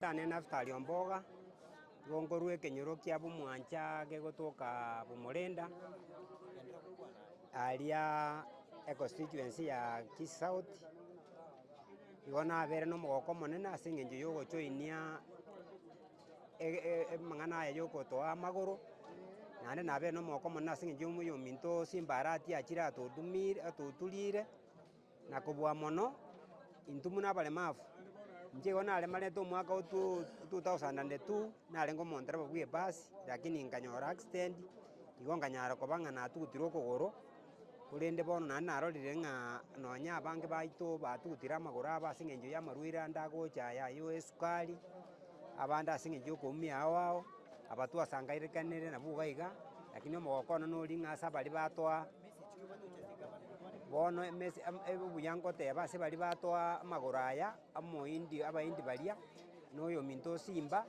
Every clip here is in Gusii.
Tane Naftali Omboga, igo nkorwa ekenyoro kia Bomwancha kegotoka Bomorenda, aria econstituency ya Kisii South, igo nabere na omogoko omonene ase eng'encho ya ogojoinia amang'ana aya ya ogotoa amagoro, naende nabere na omogoko omonene ase eng'encho ya oyominto Simba Arati achire atotumire atoturire. Na kobua mono, intwe buna abaremafu, inche igo naremarete omwaka o 2002, narenge omontereba bwa ebasi, lakini nkanyora accident, igo nkanyara koba ng'a natugutire okogoro, korende bono naende narorire ng'a nonye abange baito batugutire amagoro abo ase eng'encho ya amarwaire ande agocha aya aywo esukari, abande ase eng'encho ya okoumia ao ao, aba twasangairekanire nabwo iga iga, lakini omogoko one noria ng'a ase abaria batoa. Bono emesi obuya ngoteba ase baria batoa amagoro aya, omoindi abaindi baria, na oyominto osimba,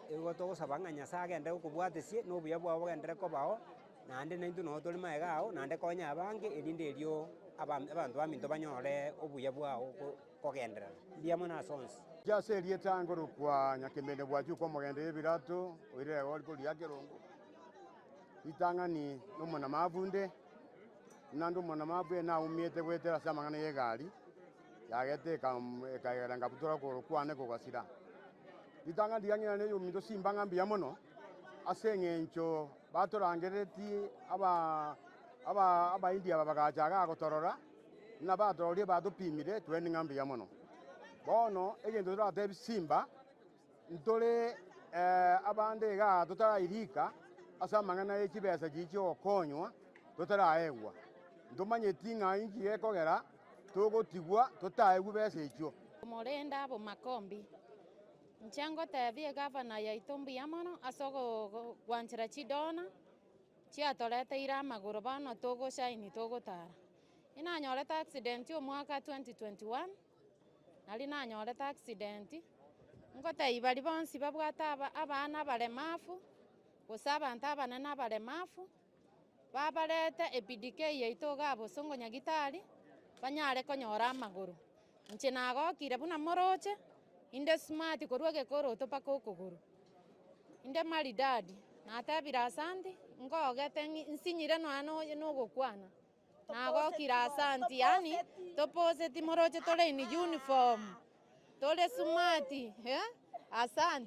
igo togosaba ng'a Nyasaye agende gokobwatesie, na obuya bwabo bogenderere kobao, naende naintwe noo tore magega ao, naende konya abange erinde erio abanto baminto banyore obuya bwao kogenderera. Mbuya mono ase onsi. Inche ase erieta nkorokwa Nyakemende Bwachuka omogende Ebirato, oire egori koria Kerongo. Ritang'ani nomonamabu nde, naende omonamabu ere naumiete goetera ase amang'ana y'egari, yagete ekagera nkabutora okogoro kwane kogasira. Ritang'ani riria ng'ina na ominto simba ng'a mbuya mono, ase eng'encho batorangereretie abaindi aba bagacha igaa gotorora, buna batororie batopimire, twendi ng'a mbuya mono. Bono egento toratebie simba. Ntore abande igaa totarairika ase amang'ana ye chibesa chiria chi'ogokonywa totaraegwa. Ntomanyeti ng'a inki gekogera togotigwa totaegwe besa echio. Omorende abomakombi, inche ngotebia egavana yaito mbuya mono ase ogwanchera chidona chiatoreteire amagoro bono togoshaini togotara. Inanyorete accident omwaka 2021. Nario nanyorete accident, ngotebia baria bonsi babwate abana abaremafu, gose abanto abanene abaremafu, babarete EPDK yaito igaa Bosongo Nyagitari, banyare konyora amagoro. Inche nagokire buna moroche, inde smart korwa egekoroto mpaka okogoro, inde maridadi, natebire asanti, nkogete nsinyire nonya na ogokwana. Nagokire asanti yaani toposeti moroche tore in uniform tore smart eh asanti.